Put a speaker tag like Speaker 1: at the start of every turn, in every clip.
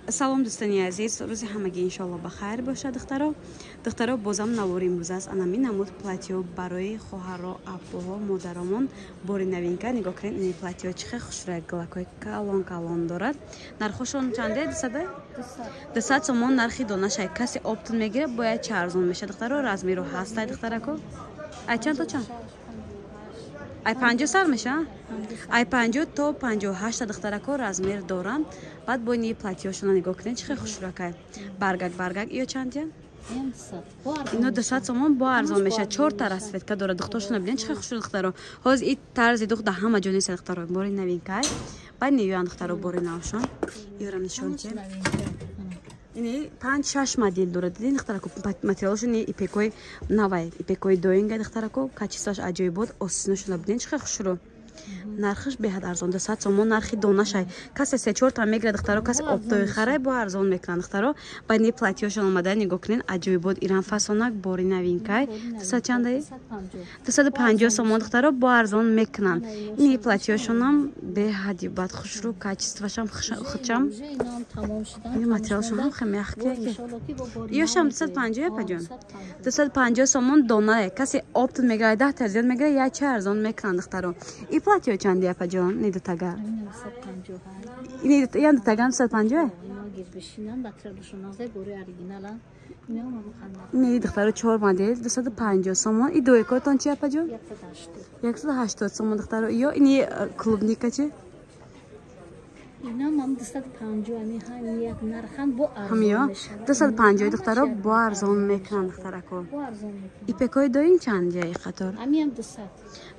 Speaker 1: Салом, дӯстони азиз, рӯзи ҳамагӣ иншоалло ба хайр бошад, духтаро. Духтаро, бозам навори имрӯз аст анами намуд платьё барои хоҳаро, апоҳо, модаромон, бори новинка. Нигоҳ кунед, ини платьё чӣ хел хушрӯя, галакҳои калон калон дорад. Нархошон чанде? Дусада? 200 сомон нархи донашай. Касе оптом мегирад, бояд ча арзон мешад, духтаро. Размеру ҳастай, духтарако. Ай чанд то чанд? Ай 50 сар меша? Ай 50 то 58-та, духтарако, размер доранд. Баъд бо ини платьёшона нигоҳ кунед, чӣ хел хушрӯякай, баргак баргак. Иё чандия? Ино 200 сомон, бо арзон мешавад. Чорта расцветка дорад. Духтошона бинед, чӣ хел хушрӯ, духтаро. Ҳозир и тарзи дух да ҳама ҷо нест, духтаро, бори новинкай. Баъд неёян, духтаро, бори навшон. Иёрам нишон че. Ини панҷ шаш модель дорад. Дидин, духтарако, материалошон ипекои навай, ипекои доинга, духтарако, качествоаш аҷоибот. Осиношона бинед, чӣ хел хушрӯ. Нархаш беҳад арзон, 200 сомон нархи донашай. Касе се чорта мегирад, духтаро, касе оптовый харай, бо арзон мекунанд, духтаро. Баъд ни платьёшон омада, нигоҳ кунед, аҷоибот. Иран фасонак, бори новинкай. Дусад чандаи? 250 сомон, духтаро, бо арзон мекунанд. Ини платьёшонам беҳади бад хушрӯ, качествоашам худшам, материалшон ҳам хеле мягкие. Иёшам 250, апаҷон? 250 сомон донае. Касе оптом мегирад, 10-та зиёд мегирад, яча арзон мекунанд, духтаро. И платьё чанди, апаҷон? Не дутага, ян дутагам 250. Не, духтаро, чор модель, 250 сомон. И дуекотон чи, апаҷон? 180 сомон, духтаро. Ё ини клубника чи? Ҳамиё 250, духтаро, бо арзон мекунанд, духтарако. Ипекои доин чанд ҷаи қатор?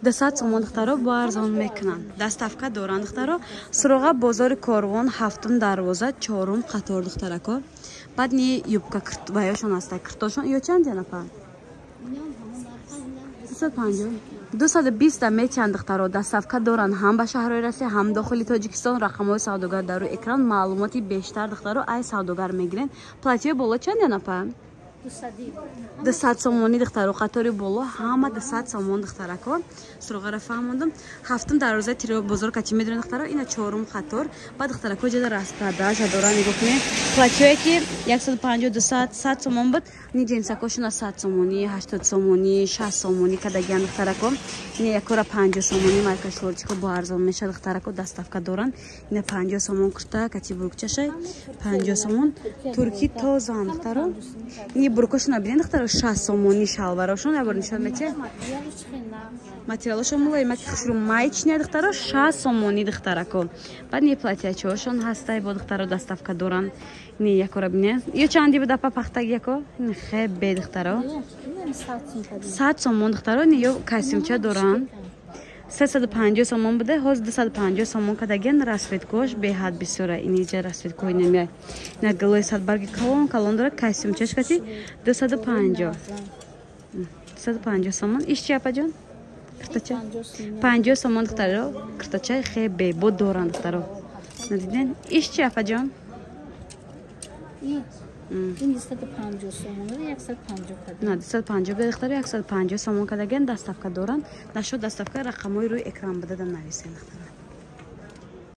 Speaker 1: 200 сомон, духтаро, бо арзон мекунанд. Доставка доранд, духтаро. Суроға: бозори Корвон, ҳафтум дарвоза, чорум қатор, духтарако. Баъд ни юбка ваёшон аста, киртошон. Ё чанд ҷанапа? 250, 220-та метиҳанд, духтаро. Доставка доранд ҳам ба шаҳрҳои Россия, ҳам дохили Тоҷикистон. Рақамҳои савдогар дар рӯи экран. Маълумоти бештар, духтаро, ай савдогар мегирен. Платьёи боло чанд янапа? 200 сомонӣ, духтаро. Қатори боло ҳама 200 сомон, духтарако. Суроғаро фаҳмондам. Ҳафтум дарвозаи тиро бозор качи медонед, духтаро, ина чорум қатор. Баъд, духтарако, ҷода распродажа доранд. Нигоҳ кунед, платьёе ки 150, 200, 100 сомон буд, ни ҷинсакошона 100 сомонӣ, 80 сомонӣ, 60 сомонӣ кадагиян, духтарако. Ина якора 50 сомонӣ, майка шортико, бо арзон мешавад, духтарако. Доставка доранд. Ина 50 сомон курта кати бурукчашай, 50 сомон, турки тозаан, духтаро. Ини бурукошона бинед, духтаро, 60 сомонӣ. Шалварошон ябор нишон метиҳад, материалошон мулоимаки хушрӯ, маечная, духтаро, 60 сомонӣ, духтарако. Баъд не платьячоошон ҳастай бо, духтаро, доставка доранд. Не якора бинед, ё чанди буд, апа, пахтаги яко? Хебе, духтаро, 100 сомон, духтаро. Не ё костюмча доранд, 350 сомон буда, ҳозир 250 сомон кадагиан. Расцветкош беҳад бисёра. Иниҷа расцветкои намеяй. Ина галои садбарги калон калон дорад. Костюмчаш кати 250, 250 сомон. Иш чи, апаҷон, киртача? 50 сомон, духтаро. Киртачаи хебе бо доранд, духтаро, надиден. Иш чи, апаҷон? На, 250 буда, духтаро, 150 сомон кадагиан. Доставка доранд. Нашуд доставка, рақамҳои рӯи экран буда, нависен, духтаро.